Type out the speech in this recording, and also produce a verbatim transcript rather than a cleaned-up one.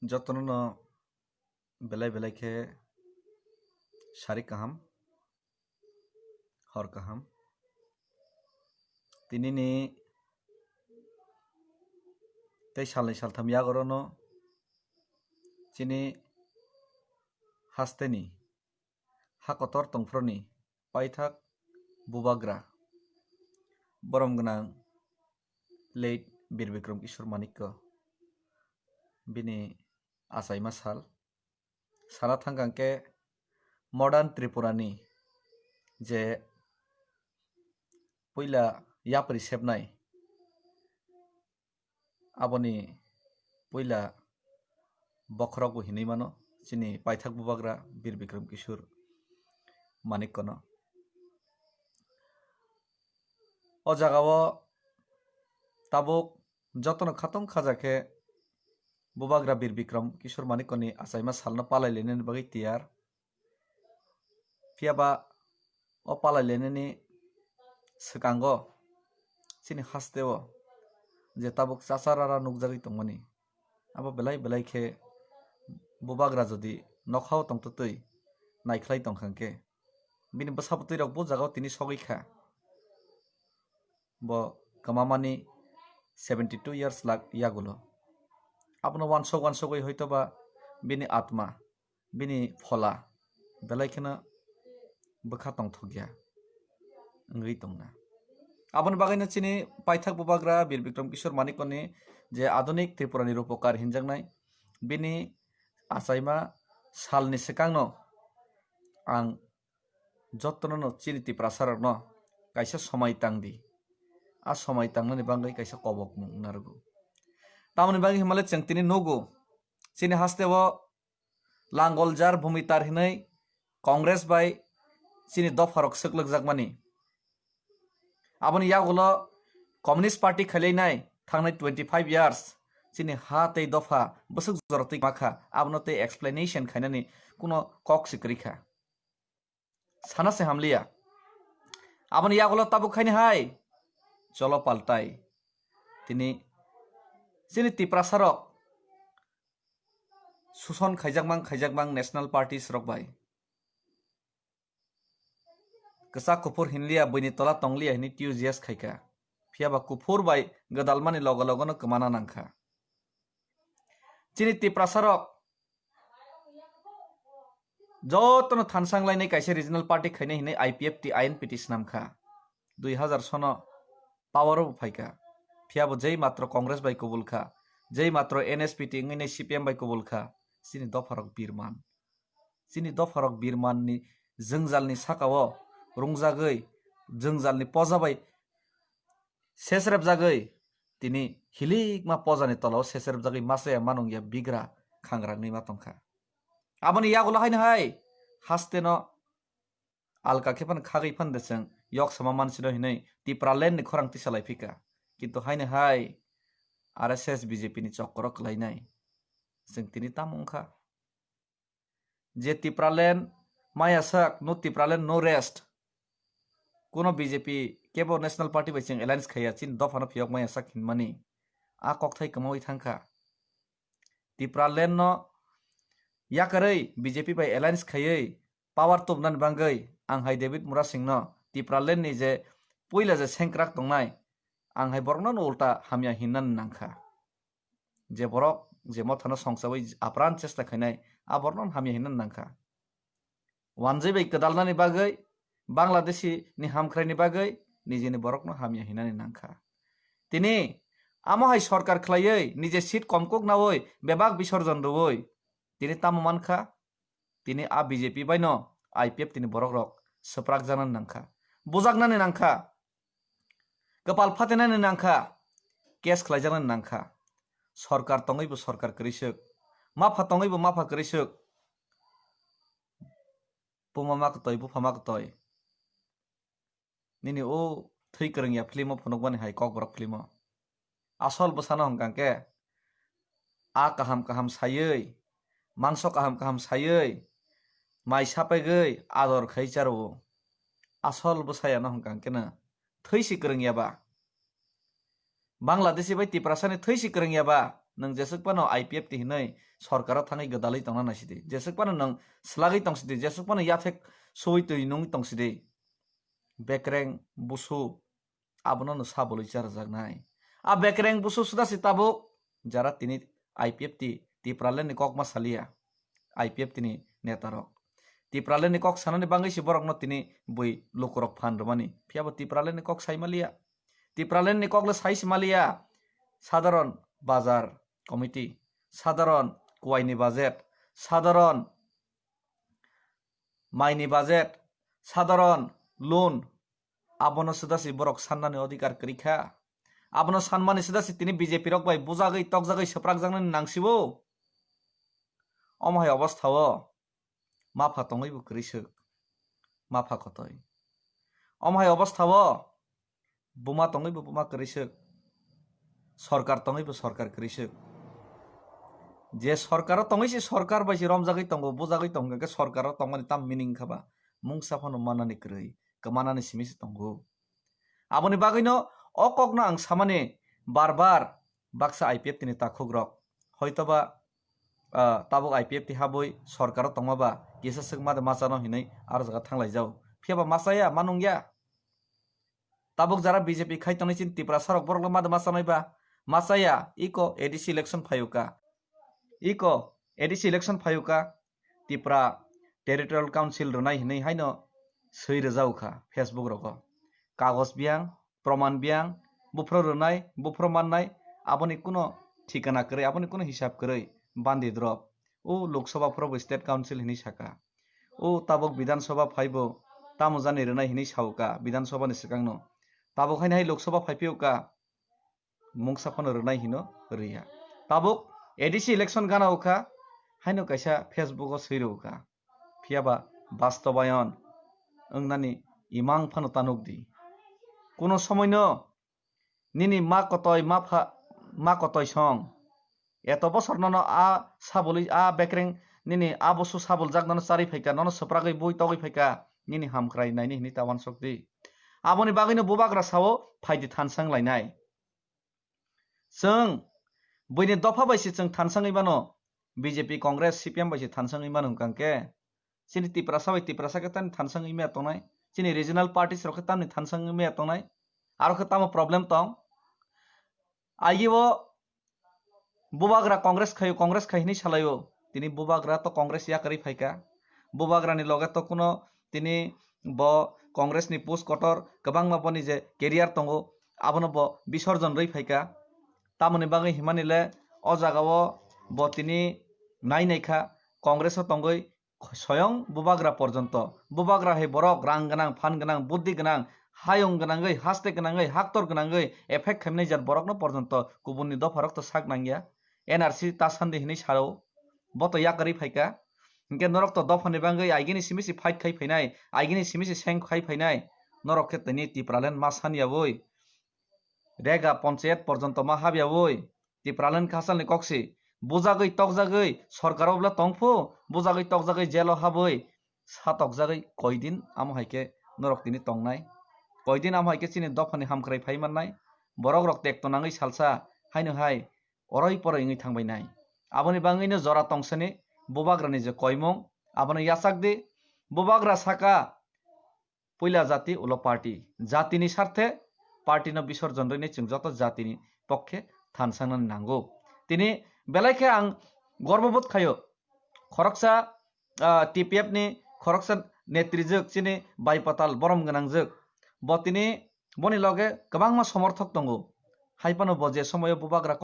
Jotono no belai belai khe sari kaham, hor kaham. Tinini tei salnwi saltham yagorono chini hasteni ha kotor tongphuruni paithak bubagra borom gwnang late Bir Bikram Kishore Manikya bini achaima sal. Sana thangkang khe modern Tripura ni je puila yapri sepnai, aboni puila bokhorok bo hinwi mano chini paithak bubagra Bir Bikram Kishore Manikya no. O jagao tabuk jotono khatong khaja khe bubagra Bir Bikram Kishore Manikya ni achaima salno palai lainani bagwi tiyar. Phiya ba o palai lainani swkango chini hasteo je tabuk chachar rara nukjagwi tongmani, abo belai belai khe bubagra jodi nokhao tongtwtwi naikhlai tongkha khe, bini bwsa bwtwi rok bo jagao tini sogwi kha. Bo kwmamani seventy two years lak yagulo. Abono wansok wansogwi hoito ba bini atma, bini phola belai kheno bwkha tongthokya wngwi tongna. Aboni bagwino chini paithak bubagra Bir Bikram Kishore Manikyani je adunik Tripurani rupokar hinjaknai, bini achaima salni swkangno ang jotono no chini Tiprasa rokno kaisa somai tang di. A somai tangnani bagwi kaisa kobokmung narwgo. Tamoni bagwi himale chwng tini nugo, chini hasteo langoljar bhumitar hinwi Congress bai chini dopharok swklwkjakmani. Aboni yagulo Communist Party khailainai thangnai twenty five years chini ha tei dopha bwswk jora twi makha, abono tei explanation khainani kuno kok se kwrwi kha. Sana se hamliya. Aboni yagulo tabuk khaini hai cholo paltai. Tini chini Tiprasa rok suson khaijakmang khaijakmang national parties rok bai. Kwchak kuphur hinliya, buini tola tongliya hwnwi T U G S khaikha. Phiya ba kuphur bai gwdalmani logo logono kwmana nangkha. Chini Tiprasa rok jotono thansang lainai kaisa regional party khainai hinwi I P F T, I N P T swnamkha. Dui hazar sono power o bo phaikha. Phiya bo jei matro Congress bai kubul kha, jei matro N S P T wngwi nai C P M bai kubul kha. Chini dopharok birman. Chini dopharok birmanni jwngjalni sakao rungjagwi, jwngjalni poja bai sesrebjagwi, tini hilikma pojani tolao sesrebjagwi machaya manungya bigra khangrangwi ma tongkha. Aboni yagulo haino hai hasteno alka khe phano khagwi phano de chwng yok sama mansino hinwi Tipraland ni khorang tisa lai phika. Kintu haino hai R S S B J P ni chokoro kwlainai chwng tini tamo wngkha. Je Tipraland maya sak, no Tipraland, no rest. Kuno B J P kebo National Party bai chwng alliance khaiya, chini dophano phiyok maya sak hinmani. A kokthai kwmawi thangkha. Tipraland no yakarwi B J P bai alliance khaiwi power tubnani bagwi ang hai David Murasing no Tipraland ni je puila je sengkrak tongnai, ang hai borokno no ulta hamya hinnani nangkha. Je borok je mothano songchawi apran chesta khainai, a borokno hamya hinna nangkha. Wanjwi bai kwdalnani bagwi, Bangladeshi ni hamkhraini bagwi nijini borokno hamya hinani nangkha. Tini amo hai sorkar khwlaiwi, nije seat komkuk nawi, bebak bisorjon rwwi, tini tamo mankha? Tini a B J P bai no I P F T ni borok rok swprak janani nangkha, bujaknani nangkha, kwpal phatenani nangkha, case khlaijaknani nangkha. Sorkar tongwi bo sorkar kwrwiswk, mapha tongwi bo mapha kwrwiswk. Puma ma kwtoi, bupha ma kwtoi. Nini o thwi kwrwngya film o phunukmani hai Kokborok film o. Asol bwsano hwnkha khe a kaham kaham saywi, mangso kaham kaham saywi, mai sapegwi ador khai charwo. Asol bwsayano hwnkha khe no thwi si kwrwngya ba. Bangladeshi bai Tiprasani thwi si kwrwngya ba. Nwng jeswk phano I P F T hinwi sorkaro thangwi gwdalwi tongna naisidi. Jeswk phano nwng swlagwi tongsidi, jeswk phano yathek suwi twi nungwi tongsidi. Bekreng busu abono no sabolwi charajaknai. A bekreng busu suda si tabuk jara tini I P F T Tipraland ni kok ma saliya. I P F T ni netarok. Tipraland ni kok sanani bangwi si borokno tini bui lukurok phan rwmani. Phiya bo Tipraland ni kok sai maliya. Tipraland ni kok le sai si maliya. Sadharon bazar committee, sadharon kuwai ni budget, sadharon mai ni budget, sadharon loan, abono suda si borok sannani odhikar kwrwi kha. Abono sanmani suda si tini B J P rok bai bujagwi tokjagwi swprakjaknani nangsibo. Omo hai obostha o mapha tongwi bo kwrwi swk, mapha kotoi. Omo hai obostha o buma tongwi bo buma kwrwi swk, sorkar tongwi bo sorkar kwrwi swk. Je sorkaro tongwi se sorkar bai se romjagwi tongo, bujagwi tongo, hwnkhe sorkaro tongmani tam meaning kha ba? Mungsa phano manani kwrwi, kwmanani simi se tongo. Aboni bagwino o kokno ang samani bar bar baksa I P F T ni takhukrok, hoitoba, ah, tabuk I P F T habwi sorkaro tongma ba kisa swk ma de ma chano hinwi aro jaga thanglaijao. Phiya ba ma chaya, ma nungya. Tabuk jara B J P khai tongnai chini Tiprasa rok borok le ma de ma chanai ba? Ma chaya, iko A D C election phaio ka. Iko A D C election phaio ka. Tipra Territorial Council rwnai hinwi haino swi rwjao kha Facebook rogo. Kagoj biyang, proman biyang, buphro rwnai, buphro mannai, aboni kuno thikana kwrwi, aboni kuno hisab kwrwi, bandi drop. O Lok Sabha phoro bo State Council hinwi saka. O tabuk Bidhan Sabha phaibo tamo jani rwnai hinwi saoka Bidhan Sabha ni swkangno. Tabuk haino hai Lok Sabha phaiphiyokha, mungsa phano rwnai hino rwya. Tabuk A D C election gana okha, haino kaisa Facebook o swi rwkha. Phiya ba bastobayon wngnani imang phano ta nukdi. Kuno somoino nini ma kotoi, ma pha-, ma kotoi song. Eto bosor nono a sabului, a bekreng nini a busu sabuljak nono charwi phaikha, nono swpragwi bui togwi phaikha, nini hamkrai naini hinwi ta uansukdi. Aboni bagwino bubagra sao phaidi thansang lainai. Chwng buini dopha bai se chwng thansangwi mano, B J P, Congress, C P M bai se thansangwi mano hwnkha hwnkhe, chini Tiprasa bai Tiprasa khe tamni thansangwi maya tongnai, chini regional parties rok khe tamni thansangwi maya tongnai, aro khe tamo problem tong? Aigio bubagra Congress khaio, Congress khai hinwi salaio, tini bubagra to Congress yakarwi phaikha, bubagrani loge to kuno tini bo Congress ni post kotor kwbangma boni je career tongo, abono bo bisorjon rwi phaikha. Tamoni bagwi himani le o jaga o bo tini nai nai kha, Congress o tongwi soyong bubagra porjonto. Bubagra hai borok rang gwnang, phan gwnang, buddhi gwnang, hayung gwnangwi, haste gwnangwi, haktor gwnangwi effect khaimani jat borokno porjonto kubunni dopharok to sak nangya. N R C ta sandi hinwi sao, bo to yakarwi phaikha. Hinkhe norok to dophani bagwi aigini simi se fight khai phainai, aigini simi se seng khai phainai. Norok khe tini Tipraland ma sani yaui, Rega ponchayat porjonto ma hab yaui, Tipraland khasalni koksi bujagwi tokjagwi sorkaro bwla tongphu, bujagwi tokjagwi jelo habwi satokjagwi koidin amo hai khe norok tini tongnai. Koidin amo hai khe chini dophani hamkrai phai mannai. Borok rok tekto nangwi salsa haino hai oroi poroi wngwi thangbai nai. Aboni bagwino jora tongsani bubagrani je koimung, abono yachak di. Bubagra saka, puila jati ulo party. Jatini sarthe party no bisorjon rwini chwng joto jatini pokkhe thansangnani nango. Tini belai khe ang gorbobodh khaio. Khoroksa, ah, T P F ni khoroksa netrijwk chini Baipatal borom gwnangjwk. Bo tini boni loge kwbangma somorthok tongo. Hai phano bo je somoio bubagra